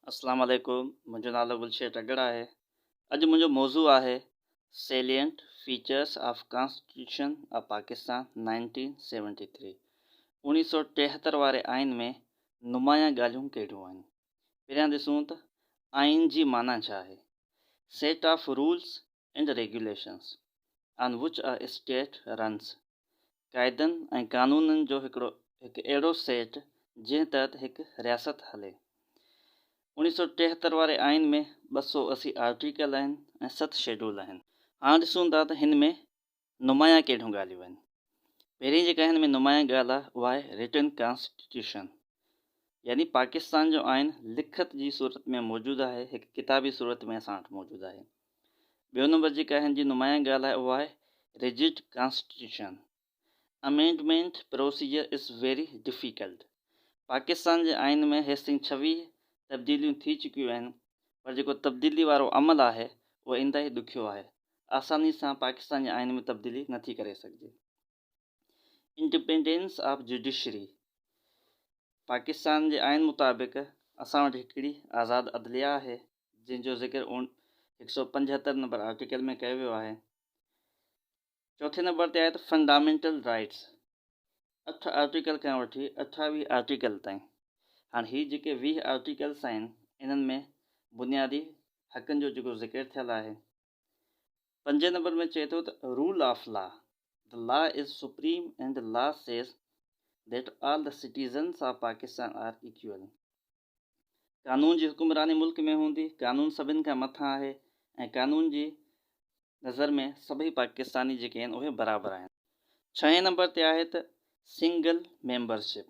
اسلام عليڪم منهنجو نالو گلشير ٽڳڙ آهي اڄ منهنجو موضوع آهي salient features of constitution of Pakistan 1973 1973 واري آئين ۾ نمايان ڳالهيون ڪهڙيون آهن پهريان ڏسون ته آئين جي معنيٰ ڇا آهي set of rules and regulations on which a state runs قاعدن ۽ قانونن جو هڪڙو هڪ اهڙو سيٽ جنهن تحت هڪ رياست هلي. 1973 واري آئين ۾ 280 آرٽيڪل آهن ۽ ست شيڊول آهن. هاڻ ڏسون ٿا ته هن ۾ نمايان ڪهڙيون ڳالهيون آهن. پهرين جيڪا هن ۾ نمايان ڳالهه آهي اها آهي رٽن ڪانسٽيٽيوشن يعني پاڪستان جو آئين لکت جي صورت ۾ موجود آهي، هڪ ڪتابي صورت ۾ اسان وٽ موجود آهي. ٻيو نمبر جيڪا هن جي نمايان ڳالهه آهي اها آهي rigid constitution amendment procedure is very difficult Pakistan جي آئين ۾ هيستائين 26 تبديليون ٿي چڪيون آهن پر جيڪو تبديلي وارو عمل آهي اهو انتهائي ڏکيو آهي آساني سان پاڪستان جي آئين ۾ تبديلي نٿي ڪري سگهجي. انڊيپينڊنس آف جڊيشري، پاڪستان جي آئين مطابق اسان وٽ هڪڙي آزاد عدليه آهي، جنهن جو ذڪر 175 نمبر آرٽيڪل ۾ ڪيو ويو آهي. چوٿين نمبر تي آهي ته فنڊامينٽل رائٽس، اٺ آرٽيڪل کان وٺي 28 آرٽيڪل تائين. هاڻ هي جيڪي 20 آرٽيڪلس آهن، انهن ۾ بنيادي حقن جو جيڪو ذڪر ٿيل آهي. پنجين نمبر ۾ چئي ٿو ته rule of law, The law is supreme and the law says that all the citizens of Pakistan are equal. قانون جي حڪمراني ملڪ ۾ هوندي، قانون سڀن کان مٿان آهي ۽ قانون جي نظر ۾ سڀئي پاڪستاني جيڪي آهن اهي برابر آهن. ڇهين نمبر تي آهي ته single membership,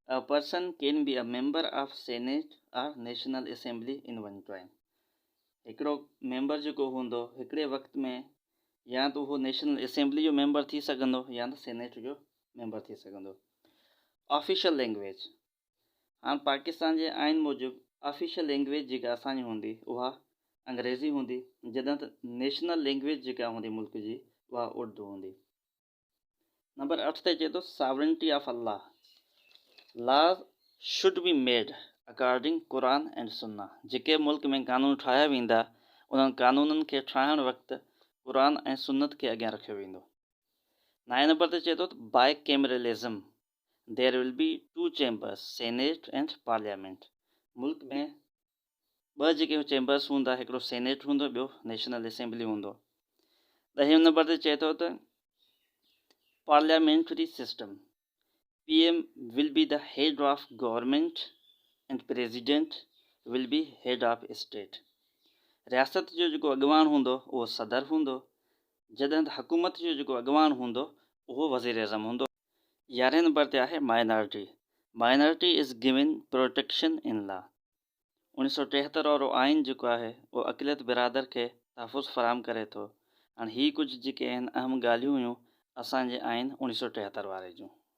A person can be a member of Senate or National Assembly in one time. هڪڙو ميمبر جيڪو هوندو هڪڙي وقت ۾ يا ته اهو نيشنل اسيمبلي جو ميمبر ٿي سگهندو يا ته سينيٽ جو ميمبر ٿي سگهندو. آفيشل لينگويج هاڻ پاڪستان جي آئين موجب آفيشل لينگويج جيڪا اسان جي هوندي اها انگريزي هوندي جڏهن ته نيشنل لينگويج جيڪا هوندي ملڪ جي اها اردو هوندي. نمبر اٺ تي چئي ٿو sovereignty of Allah laws should be made according Quran and Sunnah جيڪي ملڪ ۾ قانون ٺاهيا ويندا انهن قانونن کي ٺاهڻ وقت قرآن ۽ سنت کي اڳيان رکيو ويندو. نائين نمبر تي چئي ٿو ته bicameralism there will be two chambers senate and parliament ملڪ ۾ ٻه جيڪي چيمبرس هوندا هڪڙو سينيٽ هوندو ٻيو نيشنل اسيمبلي هوندو. ڏهين نمبر تي چئي ٿو ته parliamentary system P M will be the head of government and president will be head of state رياست جو جيڪو اڳواڻ هوندو اهو صدر هوندو جڏهن ته حڪومت جو جيڪو اڳواڻ هوندو اهو وزيراعظم هوندو. يارهين نمبر تي آهي minority minority is given protection in law 1973 وارو آئين جيڪو آهي اهو اقليت برادر کي تحفظ فراهم ڪري ٿو. هاڻي هي ڪجهه جيڪي آهن اهم ڳالهيون هيون اسان جي آئين 1973 واري جون.